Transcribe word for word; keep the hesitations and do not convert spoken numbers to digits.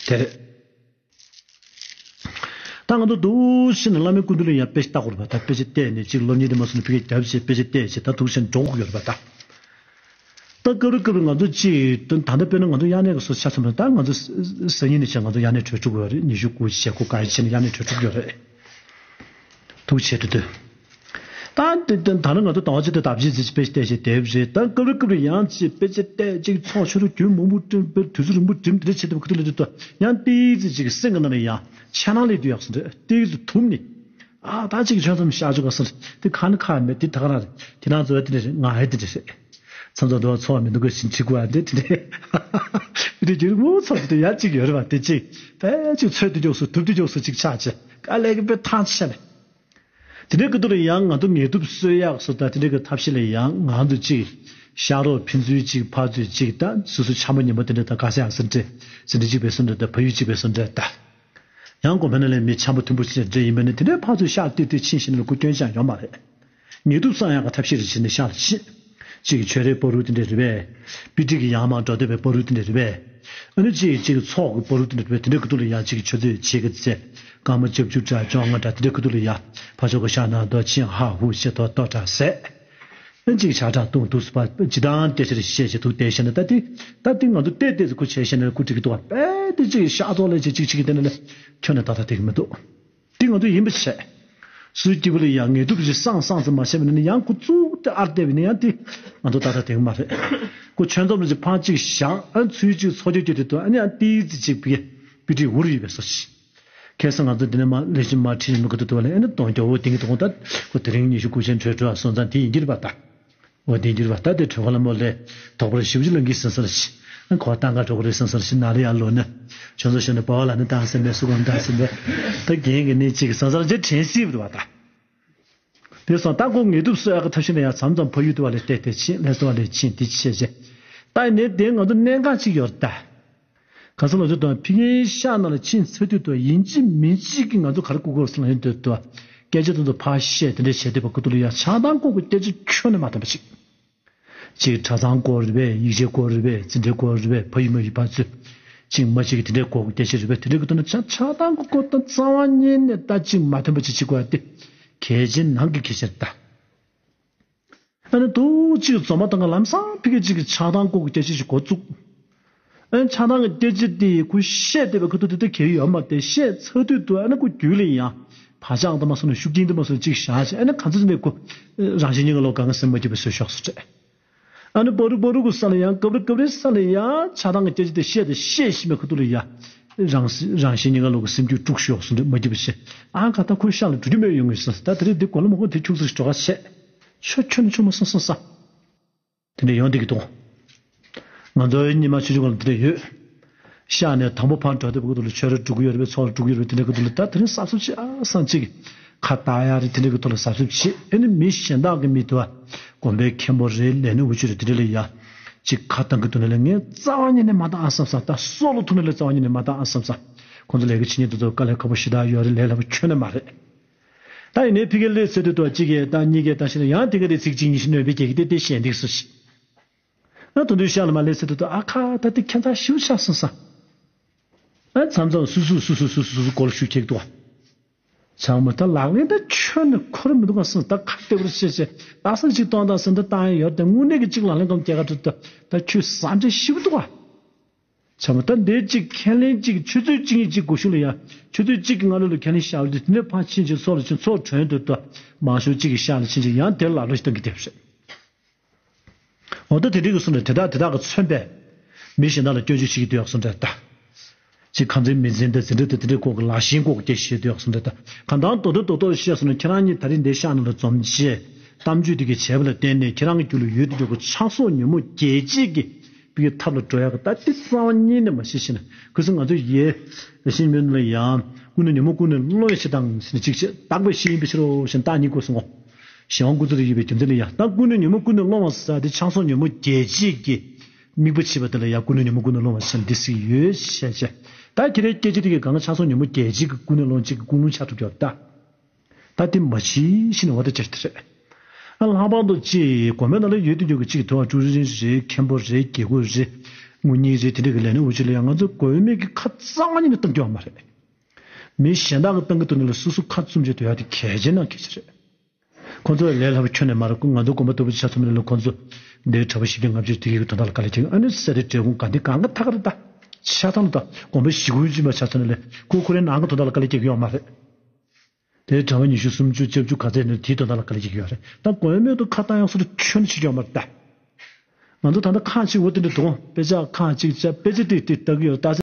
དེ་རེད། ད་ང་ཚོ་འདུག་ཕྱིན་ནས་བླ་མའི་སྐུ་མདུན་ལ་ཡང་དཔེ་ཆ་ལྟ་དགོས་རེད་པ། ད་དཔེ་ཆ་བལྟས་ནས་ཅིག་སློབ་གཉེར་དེ་མ་སོང་ན་ཕ་གིར་རྒྱབ་བྱས་དཔེ་ཆ་བལྟས་བྱས་ད་འདུག་ཕྱིན་འགྲོ་དགོས་ཡོད་རེད་པ་ད། ད་སྐབས་རེ་སྐབས་རེ་ང་ཚོ་ཅིག་ད་ད་ལྟ་དཔེར་ན་ང་ཚོ་དབྱར་གནས་ཀྱི་སོ་ཆ་ཚང་མ་ད་ང་ཚོ་སང་ཉིན་ནས་བྱས་ང་ཚོ་དབྱར་གནས་གྲོལ་འགྲོ་གི་ཡོད་རེད། ཉི་ཤུ་དགུ་བྱས་སྒོ་ག་རེ་བྱས་ནས་དབྱར་གནས་གྲོལ་འགྲོ་གི་ཡོད་རེད། ཐུགས་ཆེ་དུ་དུ། ད་དེ་དེ་ད་ནི་ང་ཚོ་ཟླ་བ་གཅིག་དང་ཟླ་བ་གཅིག་ཙམ་དཔེ་ཆ་བལྟས་བྱས་བསྡད་པ་རེད། ད་སྐབས་རེ་སྐབས་རེ་ཡང་ཅིག་དཔེ་ཆ་བལྟས་ཅིག་ཚོགས་ཆུང་རུ་རྒྱུན་མང་པོ་འགྲིམ་པའི་དུས་ཚོད་རིང་པོ་འགྲིམ་དེ་འདྲ་བྱེད་ཐུབ་ཁུ་ཐུ་ལ་དུ་ཡང་ཏིག་ཙི་ཅིག་སེམས་ཀྱི་ནང་ནས་ཡང་འཆར་སྣང་སླེབས་དུས་ཡག་སོང་རེད། ཏིག་ཙི་དུམ་ནི་ཨ་ད་ཅིག་ཆོས་མཚམས་བཞག་ཆོག་ག་སོང་དེ་ཁ་ནི་ཁ་མེད་དེ་ད་ག་རང་རེད། དེ་ནང་ཚོ་དེ་འདྲ་རེད། ང་ཧེ་དེ་འདྲ་རེད། མཚམས་མཚམས་དུ་ཚོགས་མི་འདུག་ག་ཞིག་འཁྲིད་དགོས་ཨ་འདྲ་དེ་འདྲ་དེ་འདྲ་རྒྱུན་རིང་པོ་ཚོགས་དུས་ཡང་ཅིག་ཡོད་རེད་བ། དེ་ཅིག་དཔེ་ཅིག་ཚོད་དུ་འཇོག་སོང་དུབ་དུ་འཇོག་སོང་ཅིག་ཆགས་ཆེ་དཀའ་ལས་ཀྱི་དཔེ་ཐང་ཆད་ནས། དེ་འདྲའི་སྐབས་དུ་ལ་ཡང་ང་ཚོ་ངལ་དུབ་གསོ་ཡག་སོ་ད་དེ་འདྲའི་གི་ཐབས་ཤེས་ལ་ཡང་ང་ཚོ་གཅིག་ཤག་རོགས་ཕན་ཚུན་གཅིག་ཕར་ཚུར་གཅིག་ད་སོ་སོ་འཆམ་པོ་ཉན་པོ་དེ་འདྲ་ད་ག་ས་ཡང་ཟིན་བྲིས་ཟིན་བྲིས་གཅིག་པའི་སོ་འདྲ་ད་ཕ་ཡུལ་གཅིག་པའི་སོ་འདྲ་ད། ཡང་གོང་འཕེལ་ན་ལས་མི་འཆམ་པོ་མཐུན་པོ་ཞིག་འདྲ་ཡིན་པ་ནི་དེ་འདྲའི་ཕར་ཚུར་ཤག་ཏིག་ཏིག་ཕྱིན་ཞིག་ན་ལ་ཁུ་སྐྱོན་ཅང་ཡོད་མ་རེད། ངལ་དུབ་སངས་ཡག་གི་ཐབས་ཤེས་རེ་བྱས་ནས་ཤག་ལ་ཕྱིན། གཅིག་གིས་ཆོས་རའི་བར་དུ་དེ་འདྲ་རེད་པས། དཔེ་ཁྲིད་ཀྱི་ཡང་མ་འགྲོ་འདོད་པའི་བར་དུ་དེ་འདྲ་རེད་པས། ཨ་ནི་གཅིག་གིས་གཅིག་གི་ཚོགས་ཀྱི་བར་དུ་དེ་འདྲ་རེད་པས། དེ་འདྲའི་ཁུ་ཐུག་ལ་ཡང་གཅིག་གིས་ཆུ་ཚོད་ཕྱེད་ཀ་ཙམ་སྐར་མ་བཅུ་བཅུ་འདྲ་བཅོ་ལྔ་འདྲ་དེ་འདྲའི་ཁུ་ཐུག་ལ་ཡང་ཕ་ཕྱོགས་ཀྱི་ཤག་ནང་དུ་ཕྱིན་ཧ་ཧུ་ཞེས་ཏོག་ཏོག་འདྲ་ཟས། ཨ་ནི་གཅིག་ཆག་གྲང་བཏུང་འདུག་སུ་པ་ཇི་ལྟར་སྐད་ཆ་རེ་བཤད་བྱེད་ཐུག་བསྡད་བཤད་ན་ད་དེ་ད་དེ་ང་ཚོ་བལྟས་བལྟས་སུ་ཁུ་བྱས་བཤད་ན་ཁུ་འགྲིག་གི་འདུག་བ། དཔེ་དེ་གཅིག་ཤག་ཐོག་ལ་གཅིག་གཅིག་གཅིག་གི་དེ་ནས་ལས་ཁྱོན་ནས་ཏག་ཏག་དེ་གི་མི་འདུག་འདི་ང་ཚོ་ཡིན་པ་བྱས། སུའི་སྐྱིད་པོ་ལ་ཡང་ངལ་དུབ་ཀྱི་སང་སང་ཙམ་མ་བྱས་པ་ནི་ཡང་ཁུ་བཙུགས་ཏེ་ཨར་བལྟས་པ་ནི་ཡང་དེ་ང་ཚོ་ཏག་ཏག་དེང་མ་རེད། ཁོ་ཆོས་མཚམས་ལ་ཅིག་ཕང་གཅིག་བཞག་ཨ་ཚུལ་གཅིག་ཚོགས་རྒྱུ་སྐྱོ་དེ་དུ་ཨ་ནི་ཨ་ཏིའི་ཙི་གཅིག་པི་པི་ཏི་འུར་ཡོད་པའི་སོ་ཞིག་ཁ་སང་ང་ཚོ་འདི་ནས་མ་ལས་ཤིན་མ་ཁྲིད་མི་ཁུ་ཐུ་ཐུ་བ་ལས་ཨ་ནི་གདོང་རྒྱ་བོ་དེང་གི་དུ་ཁོང་ད་ཁོ་དེ་རིང་ཉི་ཤུ་དགུ་ཆེན་གྲོལ་འགྲོ་བ་སོང་ཙང་དེ་ཡིན་གྱི་རེད་པ་ད། འོ་དེ་འགྱུར་བ་ལྟ་དེ་གྲོད་ཁོག་ལ་མོ་ལས་དོག་པར་ཞིབ་ཞིབ་ལ་འགི་སིན་སར་ཤི། ཁོ་ཏང་ག་གྲོགས་རེ་སིན་སར་ཤི་ན་ལེ་ཡང་ལོ་ནི། ཁྱོད་ཚོ་ཤོད་ནི་པ་བ་ལ་ནི་ཏང་སེམས་པའི་སུ་གོམ་ཏང་སེམས་པའི་ད་རྒན་གི་ནི་གཅིག་གི་སང་སར་ཇེ་དྲན་སྲིད་པ་རེད་བ་ད། དེ་སོང་ད་ཁོ་ངལ་དུབ་གསོ་ཡག་གི་ཐབས་ཤེས་ན་ཡང་མཚམས་མཚམས་ཕ་ཡུལ་དུ་བ་ལས་བལྟས་བལྟས་ཕྱིན་ལས་སོ་བ་ལས་ཕྱིན་དེ་ཆེ་ཆེ། ད་ཡིན་ནའི་དེ་ང་ཚོ་གནད་འགག་ཅིག་ཡོད་རེད་ད། ག་ཚོད་ལ་ཚོད་དང་ཕི་ངའི་ཤག་ནང་ལ་ཕྱིན་ཚེ་དུས་དུ་ཡིན་གཅིག་མིན་གཅིག་གིས་ང་ཚོ་ག་རེ་བཀོད་དགོས་སོང་ལ་ཡིན་དུས་དུ་སྐད་ཆ་དུ་དུ་ཕར་བཤད་དེ་འདྲས་བྱས་ཏེ་བ་ཁུ་ཐུ་ལ་ཡ་ཆགས་སྡང་བཀོད་དགོས་སྐད་ཆ་ཁྱོན་ནས་མ་ཐོན་པ་ཅིག་ཅིག་གྲྭ་ཚང་སྐོར་རེད་པས་ཡིག་ཆའི་སྐོར་རེད་པས་འཛིན་གྲྭའི་སྐོར་རེད་པས་ཕ་ཡུལ་མ་ཡུལ་ཕར་ཚུར་ཅིག་མ་ཅིག་གིས་དེ་འདྲས་བཀོད་དགོས་སྐད་ཆ་རེད་པས་དེ་འདྲས་ཀྱི་དུ་ན་ཆགས་ཆགས་སྡང་བཀོད་དགོས་དང་རྩ་བ་ཉིད་ནས་ད་ཅིག་མ་ཐོན་པ་ཅིག་བྱེད་དགོས་ཡ་དེ་གལ་ཆེན་ནང་གི་གལ་ཆེན་རེད་ད། ཨ་ནི་དུ་གཅིག་འཛོམས་མ་དང་ག་ལམ་སང་ཕི་གེ་གཅིག་གི་ཆགས་སྡང་ལྐོག་གི་སྐད་ཆ་ཞིག་འགོ་བཙུགས། ཨ་ནི་ཆགས་སྡང་གི་སྐད་ཆ་དེ་ཁོ་བཤད་བསྡད་པའི་ཁ་ཐུག་དེ་ལྟ་གལ་ཡོད་མ་རེད། བཤད་ཚར་དུས་དུ་ཨ་ནི་ཁོ་རྒྱུད་ལ་ཡང་བག་ཆགས་དང་མ་སོང་ན་ཤུགས་རྐྱེན་དུ་མ་སོང་ན་གཅིག་བཞག་བྱས་ཨ་ནི་གང་ཚོད་ནས་ཁོ་རང་བཞིན་གཉིས་ཀ་ལོག་གང་ག་སེམས་མ་སྐྱིད་པའི་བཟོས་ཤོག་སུ་སྤྲད། ཨ་ནི་པ་རུ་པ་རུ་གི་ས་ལ་ཡང་སྐབས་རེ་སྐབས་རེ་ས་ལ་ཡང་ཆགས་སྡང་གི་སྐད་ཆ་དེ་བཤད་དེ་བཤད་ཤི་མའི་ཁ་ཐུག་ལ་ཡང་རང་རང་བཞིན་གཉིས་ཀ་ལོག་གི་སེམས་རྒྱུད་དཀྲུགས་ཤོག་སུ་འདྲ་མ་སྐྱིད་པ་བྱས་ཨ་ག་ད་ཁོའི་ཤག་ལ་འགྲོ་རྒྱུ་མེད་ཡོང་གི་སོང་ད་དེ་རིང་འདི་གོ་ལ་མ་གོ་དེ་ཁྱུག་ཙམ་ཞིག་འགྲོ་ག་བྱས། ཆོ་ཁྱོད་ནི་ཆུང་མ་སོང་སོང་ས། དེ་འདྲ་ཡོང་བསྡད་ཀྱི་འདུག་ང་ཚོའི་ཉི་མ་ཆུང་ཆུང་སྒང་ལ་དེ་འདྲ་ཡོད། ཤག་ནས་དང་པོ་ཕར་འགྲོ་དུས་བུ་གུ་དུ་ལ་ཆོས་ར་འགྲོ་གི་ཡོད་རེད་པས་ཚོགས་ར་འགྲོ་གི་ཡོད་རེད་པས་དེ་འདྲ་གི་དུ་ལ་ད་དེ་རིང་གཟབ་གཟབ་བྱེད་ཨ་སང་གཅིག་གི་ཁ་བཏགས་ཡ་རེད་དེ་འདྲ་གི་ཐོག་ལ་གཟབ་གཟབ་བྱེད་ཨ་ནི་མི་གཞན་དག་གི་མི་དུ་བ་དགོན་པའི་མཁན་པོ་རེད་ལས་ནི་འུ་ཅུ་རེད་དེ་འདྲ་ལ་ཡ་གཅིག་ཁ་བཏང་གི་འདུག་ན་ལས་ངས་རྩ་བ་ཉིད་ནས་མ་བཏང་ཨ་བསམ་བསམ་ད་སྲོག་ལ་ཐུག་ན་ལས་རྩ་བ་ཉིད་ནས་མ་བཏང་ཨ་བསམ་བསམ་ཁོང་ཚོ་ལས་ཀ་བྱེད་མཁན་དེ་ཚོ་དཀའ་ལས་ཁག་པོ་ཞེ་དྲག་ཡོད་རེད་ལས་སླ་པོ་ཁྱོན་ནས་མ་རེད། ད་ཡིན་ནའི་ཕི་གེ་ལས་ཚེ་དུས་དོ་གཅིག་གིས་ད་གཉིས་ཀས་ད་ཤི་ན་ཡང་དེ་ག་དེ་ཚིག་གཅིག་གཉིས་ཤིག་ནོན་པའི་རྒྱལ་གྱི་དེ་དེ་ཞེན་འདུག་སུ་ཞིག་ང་དོན་དུ་ཤ་ལ་མ་ལས་ཚེ་དུས་དོ་ཨ་ཁ་ད་དེ་ཁྱད་མཚར་ཞིབ་ཆགས་སོང་ས། ཨ་མཚམས་མཚམས་སུ་སུ་སུ་སུ་སུ་སུ་སུ་སྒོ་ལ་ཤུགས་ཁྱེག་འདུག་བ། ཚང་མ་ད་ལག་ལེན་ད་ཁྱོན་ནས་འཁོར་མི་འདུག་ག་སོང་ད་ཁ་ལྟེ་བར་བྱས་བྱས་ད་སང་གཅིག་གཏོང་ད་སང་ད་བཏང་ཡ་ཡོད་དེ་དངོས་གནས་ཀྱི་གཅིག་ལག་ལེན་གམ་རྒྱལ་ཁ་འགྲོ་ད་ད་ཁྱོད་ཟ་འདྲེ་ཞིབ་འདུག་བ། ཚང་མ་ད་འདི་གཅིག་ཁས་ལེན་གཅིག་ཆུ་ཚོད་གཅིག་གཉིས་གཅིག་སྒོ་ཤུགས་ལ་ཡ་ཆུ་ཚོད་གཅིག་གི་སྔ་ལོ་ལ་ཁས་ལེན་བཞག་འདི་དེ་ནས་ཕར་ཕྱིན་ཅིག་ཚོགས་ལ་ཕྱིན་ཚོགས་གྲོན་དུ་ད་མང་ཤོས་གཅིག་གི་ཤག་ལ་ཕྱིན་ཅིག་ཡང་དེར་ལག་ལོ་ཞིག་གཏོང་གི་དེ་རེད། འོ་ད་དེ་འདྲའི་གི་གསུང་ནས་དེ་དག་དེ་དག་གི་མཚོན་པས་མི་གཞན་དག་ལ་སྐྱོན་བརྗོད་བྱེད་ཀྱི་འདུག་ཡག་གསུང་འདྲ་ད། ཅིག་ཁ་འཛིན་མི་འཛིན་དེ་འཛིན་གྲྭ་དེ་དེ་འདྲའི་སྐོར་གི་ལག་ཤེས་སྐོར་གི་སྐད་བཤད་འདུག་ཡག་གསུང་འདྲ་ད། གང་ལྟར་མདོ་དོན་རྡོག་རྡོག་བཤད་སོང་ན་ཁྱེད་རང་གཉིས་ད་རིང་འདིའི་ཤག་ནང་ལ་འཛོམས་རྗེས་གཏམ་བརྗོད་དེ་གི་བྱས་པ་ལ་བརྟེན་ནས་ཁྱེད་རང་གི་རྒྱུད་ལ་ཡོད་དེ་འཇོག་གི་ཆགས་སོགས་ཉོན་མོངས་རྒྱས་བྱེད་ཀྱི་པི་གི་ཐབས་ལ་འགྲོ་ཡག་གི་ད་དེ་རྩ་བ་ཉིད་ནས་མ་ཤེས་ཤེ་ན་གུ་སུ་ང་ཚོ་ཡེ་ཤིན་མིན་ལ་ཡང་ཀུན་ནས་ཉོན་མོངས་ཀུན་ནས་སློང་བའི་ཕྱིར་དང་ཟེར་ནས་ཅིག་བྱེད་བདག་པའི་ཤེས་ཡིན་པའི་ཕྱིར་རོ་ཞེས་བདག་ཉིད་དགོས་སོང་ངོ་། གཞན་དབང་ཀུན་རྫོབ་ཏུ་ཡོད་པའི་རྒྱུ་མཚན་ལ་ཡང་ད་ཀུན་ནས་ཉོན་མོངས་ཀུན་ནས་སློང་བ་ཟེར་དེ་ཆགས་སོགས་ཉོན་མོངས་རྒྱས་བྱེད་ཀྱི་དམིགས་པ་བྱེད་པ་དེ་ལ་ཡང་ཀུན་ནས་ཉོན་མོངས་ཀུན་ནས་སློང་བ་ཟེར་འདི་སྲིད་ཡོད་ཤེས་བྱས། ད་ཁྱེད་རའི་སྐད་ཆ་དེ་གི་གང་ཆགས་སོགས་ཉོན་མོངས་རྒྱས་བྱེད་ཀྱི་ཀུན་ནས་སློང་བྱེད་ཀྱི་ཀུན་སློང་ཆགས་ཐུབ་ཀྱི་ཡོད་ད། ད་དེ་མ་ཤི་ཤི་ནས་འོ་ད་ཅེར་དེ་རེད། ཨ་ལྷག་པར་དུ་ཅི་དགོན་པའི་ནང་ལ་ཡོད་དུ་ཡོད་ཀྱི་ཅིག་དུ་བ་ཀྲུའུ་རིན་རེད་མཁན་པོ་རེད་དགེ་བསྐོས་རེད། དངུལ་གཉིས་རེ་དེ་འདྲ་གི་ལས་སྣེ་འོག་ཅིག་ལ་ཡང་ང་ཚོ་དགོས་མེད་ཀྱི་ཁ་གཙང་མ་ཉིད་ནས་གཏོང་རྒྱུ་ཡོད་མ་རེད། མི་གཞན་དག་གིས་གཏོང་གི་འདུག་ན་ལ་སོ་སོ་ཁ་བཙུམ་བྱས་སྡོད་ཡ་དེ་གལ་ཆེ་ན་གལ་ཆེ་རེད། ཁོང་ཚོ་ལས་སླ་པོ་ཁྱོན་ནས་མ་རེད། ཁོ་ང་ཚོ་དགོན་པ་ལྟ་བུ་ཆ་ཚང་མ་ལ་ཁོང་ཚོ་འདིར་གྲྭ་པ་བཞི་བཅུ་ལྔ་བཅུ་དེ་གའི་དོན་དག་ལ་དཀའ་ལས་བརྒྱབ། ཨ་ནི་སེ་ར་བགྲེས་སྐོང་དགའ་ལྡན་གང་ག་ཐག་རེད། ད་ཆ་ཚང་ལ་ད་དགོན་པ་བཞི་དགུ་ཡོད་ཅིག་མ་ཆ་ཚང་ལ་ཁོ་ཁོ་རའི་ནང་གི་དོན་དག་ལ་དཀའ་ལས་བརྒྱབ་ཀྱི་ཡོད་མ་རེད། དེ་གྲྭ་པ་ཉི་ཤུ་སུམ་ཅུ་བཅུ་བཅུ་ག་ཚད་ནས་དེའི་དོན་དག་ལ་དཀའ་ལས་བརྒྱབ་ཀྱི་ཡོད་རེད། ད་དགོས་མེད་དུ་ཁ་བཏང་ཡག་སོ་སོ་ཁྱོན་ནས་བྱེད་ཀྱི་ཡོད་མ་རེད་ད། ང་ཚོ་ད་ལྟ་ཁག་ཅིག་འོ་དེ་འདྲ་འདུག་དཔེ་ཆ་ཁག་ཅིག་བྱས་དཔེ་ཆ་དེ་དེ་ལྟ་གི་ཡོད། རྟགས་